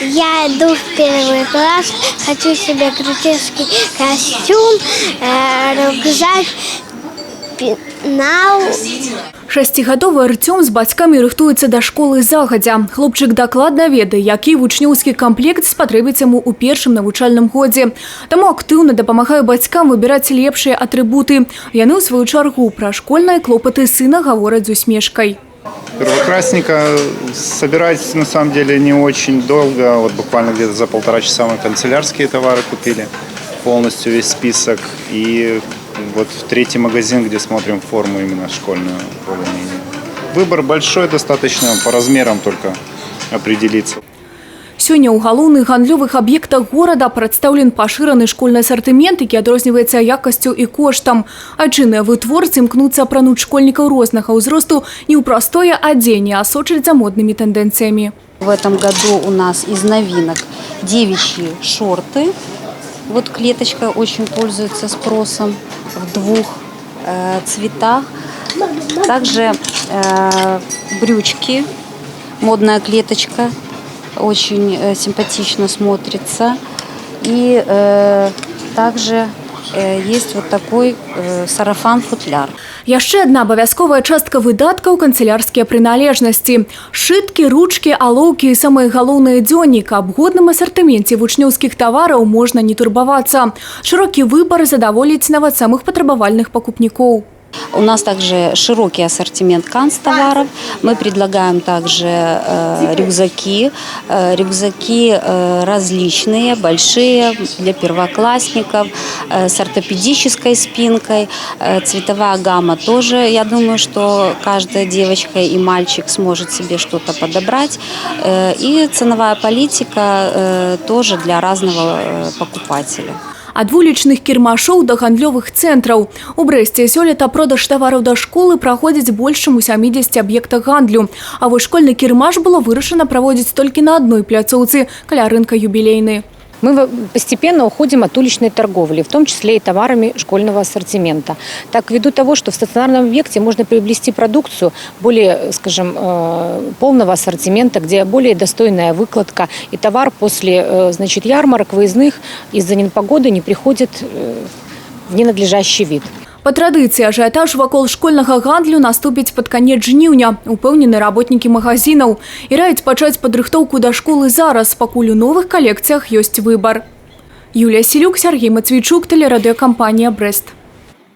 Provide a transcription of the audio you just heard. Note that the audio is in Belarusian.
Я иду в первый класс, хочу себе крутецкий костюм, рюкзак, пенал. Шасцігадовы Арцём з бацькамі рыхтуецца да школы загадзя. Хлопчык дакладна ведае, які вучнёўскі камплект спатрэбіцца яму ў першым навучальным годзе. Таму актыўна дапамагае бацькам выбіраць лепшыя атрыбуты. Яны, ў сваю чаргу, пра школьныя клопаты сына гавораць з усмешкай. Первоклассника собирать на самом деле не очень долго. Вот буквально где-то за полтора часа мы канцелярские товары купили, полностью весь список. И вот в третий магазин, где смотрим форму именно школьную, более-менее. Выбор большой достаточно, по размерам только определиться. Сёння ў галоўных гандлёвых аб'ектах горада прадстаўлен пашыраны школьны асартымент, які адрозніваецца якасцю і коштам. Айчынныя вытворцы імкнуцца апрануць школьнікаў рознага ўзросту не ў простое адзенне, а сочаць за моднымі тэндэнцыямі. В этом году у нас из новинок девичьи шорты. Вот клеточка очень пользуется спросом в двух цветах. Также брючки, модная клеточка, очень симпатично смотрится. И также есть вот такой сарафан-футляр. Яшчэ адна абавязковая частка выдаткаў — канцылярскія прыналежнасці. Сшыткі, ручкі, алоўкі і, самае галоўнае, дзённік. Аб годным асартыменце вучнёўскіх тавараў можна не турбавацца. Шырокі выбар задаволіць нават самых патрабавальных пакупнікоў. У нас также широкий ассортимент канцтоваров. Мы предлагаем также рюкзаки. Рюкзаки различные, большие, для первоклассников, с ортопедической спинкой. Цветовая гамма тоже, я думаю, что каждая девочка и мальчик сможет себе что-то подобрать. И ценовая политика тоже для разного покупателя. Ад вулічных кірмашоў да гандлёвых цэнтраў. У Брэсце сёлета продаж тавараў да школы праходзіць больш чым у 70 аб'ектах гандлю. А вось школьны кірмаш было вырашана праводзіць толькі на адной пляцоўцы каля рынка Юбілейны. Мы постепенно уходим от уличной торговли, в том числе и товарами школьного ассортимента. Так, ввиду того, что в стационарном объекте можно приобрести продукцию более, скажем, полного ассортимента, где более достойная выкладка, и товар после, значит, ярмарок выездных из-за непогоды не приходит в ненадлежащий вид. Па традыцыі ажыятаж вакол школьнага гандлю наступіць пад канец жніўня, упэўнены работнікі магазінаў. І раюць пачаць падрыхтоўку да школы зараз, пакуль у новых калекцыях ёсць выбар. Юлія Селюк, Сяргей Мацвійчук, тэлерадыёкампанія «Брэст».